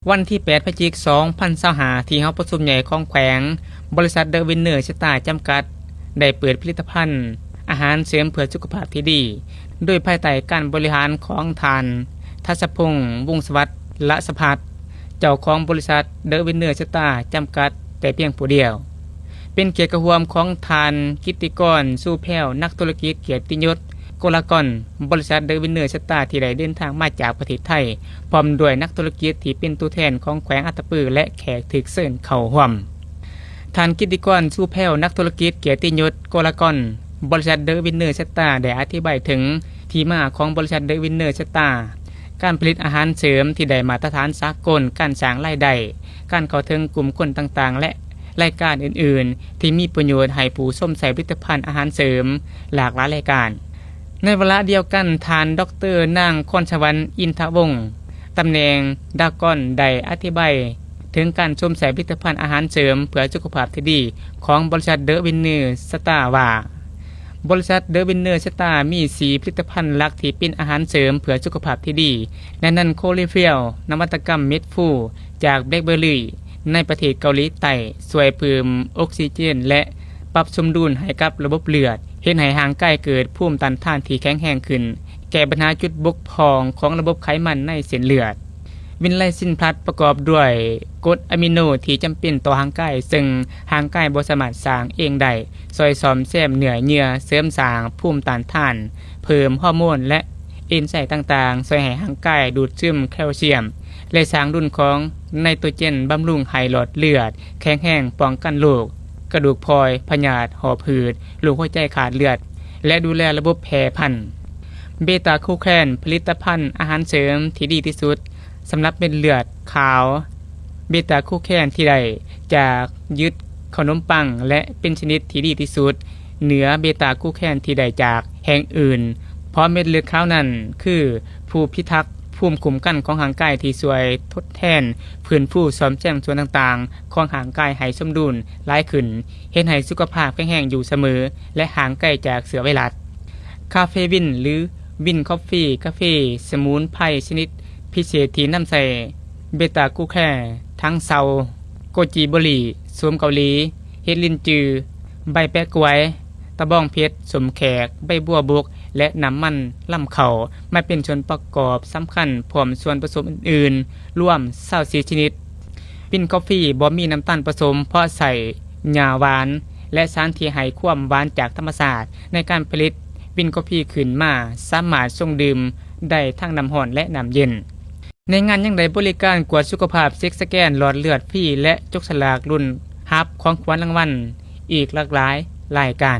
ວັນທີແປດ ພະຈິກ ສອງພັນຊາວຫ້າ ທີ່ຫໍປະຊຸມໃຫຍ່ຂອງແຂວງ, ບໍລິສັດ The Winner Star ຈຳກັດ ໄດ້ເປີດຜະລິດຕະພັນອາຫານເສີມເພື່ອສຸຂະພາບທີ່ດີ ໂດຍພາຍໃຕ້ການບໍລິຫານຂອງທ່ານ ທັດສະພົງ ວົງສະຫວັດ ລະສະພັດ ເຈົ້າຂອງບໍລິສັດ The Winner Star ຈຳກັດ ແຕ່ພຽງຜູ້ດຽວ. ເປັນກຽດກະຮ່ວມຂອງທ່ານ ກິດຕິກອນ ຊູແພ້ວ ນັກທຸລະກິດກຽດຕິຍົດ ໂກລາກອນ ບໍລິສັດ The Winner Star ທີ່ໄດ້ເດີນທາງມາຈາກປະເທດໄທ ພ້ອມດ້ວຍນັກທຸລະກິດທີ່ເປັນຕົວແທນຂອງແຂວງອັດຕະປື ແລະ ແຂກຖືກເຊີນເຂົ້າຮ່ວມ. ທ່ານ ກິດຕິກອນ ຊູແພ້ວ ນັກທຸລະກິດກຽດຕິຍົດ ໂກລາກອນ ບໍລິສັດ The Winner Star ໄດ້ອະທິບາຍເຖິງທີ່ມາຂອງບໍລິສັດ The Winner Star, ການຜະລິດອາຫານເສີມທີ່ໄດ້ມາດຕະຖານສາກົນ, ການສ້າງລາຍໄດ້, ການເຂົ້າເຖິງກຸ່ມຄົນຕ່າງໆ ແລະ ລາຍການອື່ນໆ ທີ່ມີປະໂຫຍດໃຫ້ຜູ້ຊົມໃຊ້ຜະລິດຕະພັນອາຫານເສີມຫຼາກຫຼາຍລາຍການ. ໃນວາລະດຽວກັນ, ທ່ານ ດອກເຕີ ນາງ ຄອນສະຫວັນ ອິນທະວົງ ຕຳແໜ່ງດາກອນ ໄດ້ອະທິບາຍເຖິງການຊົມໃຊ້ຜະລິດຕະພັນອາຫານເສີມເພື່ອສຸຂະພາບທີ່ດີຂອງບໍລິສັດ The Winner Star ວ່າ, ບໍລິສັດ The Winner Star ມີສີ່ຜະລິດຕະພັນຫຼັກທີ່ເປັນອາຫານເສີມເພື່ອສຸຂະພາບທີ່ດີ, ໃນນັ້ນ ໂຄລີເຟຍວ ນະວັດຕະກຳເມັດຟູຈາກແບລັກເບີຣີ ໃນປະເທດເກົາຫຼີໃຕ້ ຊ່ວຍເພີ່ມອົກຊີເຈນ ແລະ ປັບສົມດຸນໃຫ້ກັບລະບົບເລືອດ, ເຮັດໃຫ້ຮ່າງກາຍເກີດພູມຕ້ານທານທີ່ແຂງແຮງຂຶ້ນ, ແກ້ບັນຫາຈຸດບົກຜ່ອງຂອງລະບົບໄຂມັນໃນເສັ້ນເລືອດ. ວິນໄລຊິນພລັດ ປະກອບດ້ວຍກົດອາມິໂນທີ່ຈຳເປັນຕໍ່ຮ່າງກາຍ, ເຊິ່ງຮ່າງກາຍບໍ່ສາມາດສ້າງເອງໄດ້, ຊ່ອຍສ້ອມແຊມເນື້ອເຍື່ອ, ເສີມສ້າງພູມຕ້ານທານ, ເພີ່ມຮໍໂມນ ແລະ ເອນໄຊຕ່າງໆ, ຊ່ວຍໃຫ້ຮ່າງກາຍດູດຊຶມແຄລຊຽມ ແລະ ສ້າງດຸນຂອງໄນໂຕຣເຈນ, ບຳລຸງໃຫ້ຫຼອດເລືອດແຂງແຮງ, ປ້ອງກັນໂລກກະດູກພອຍ, ພະຍາດຫອບຫືດ, ໂລກຫົວໃຈຂາດເລືອດ ແລະ ດູແລລະບົບແຜ່ພັນ. ເບຕາຄູແຄນ ຜະລິດຕະພັນອາຫານເສີມທີ່ດີທີ່ສຸດສຳລັບເມັດເລືອດຂາວ. ເບຕາຄູແຄນທີ່ໄດ້ຈາກຢືດເຂົ້າໜົມປັງ ແລະ ເປັນຊະນິດທີ່ດີທີ່ສຸດເໜືອເບຕາຄູແຄນທີ່ໄດ້ຈາກແຫ່ງອື່ນ, ເພາະເມັດເລືອດຂາວນັ້ນຄືຜູ້ພິທັກພູມຄຸ້ມກັນຂອງຮ່າງກາຍທີ່ຊ່ວຍທົດແທນ, ຟື້ນຟູ, ສ້ອມແຊມສ່ວນຕ່າງໆຂອງຮ່າງກາຍໃຫ້ສົມດຸນຫຼາຍຂຶ້ນ, ເຮັດໃຫ້ສຸຂະພາບແຂງແຮງຢູ່ສະເໝີ ແລະ ຫ່າງໄກຈາກເຊື້ອໄວຣັສ. ຄາເຟວິນ ຫຼື ວິນຄອບຟີ, ກາເຟສະໝຸນໄພຊະນິດພິເສດທີ່ນຳໃຊ້ເບຕາກູແຄ, ຖັງເຊົາ, ໂກຈີເບີຣີ, ໂສມເກົາຫຼີ, ເຫັດລິນຈື, ໃບແປະກວາຍ, ຕະບອງເຜັດ, ສົ້ມແຂກ, ໃບບົວບົກ ແລະ ນ້ຳມັນລຳເຂົ້າ ມາເປັນສ່ວນປະກອບສຳຄັນ ພ້ອມສ່ວນປະສົມອື່ນໆ ລວມຊາວສີ່ຊະນິດ. ວິນຄອບຟີບໍ່ມີນ້ຳຕານປະສົມ ເພາະໃຊ້ຫຍ້າຫວານ ແລະ ສານທີ່ໃຫ້ຄວາມຫວານຈາກທຳມະຊາດ. ໃນການຜະລິດວິນຄອບຟີຂຶ້ນມາ ສາມາດຊົງດື່ມໄດ້ທັງນ້ຳຮ້ອນ ແລະ ນ້ຳເຢັນ. ໃນງານຍັງໄດ້ບໍລິການກວດສຸຂະພາບ, ເຊັກສະແກນຫຼອດເລືອດຟຣີ ແລະ ຈົກສະຫຼາກລຸ້ນຮັບຂອງຂວັນລາງວັນອີກຫຼາກຫຼາຍລາຍການ.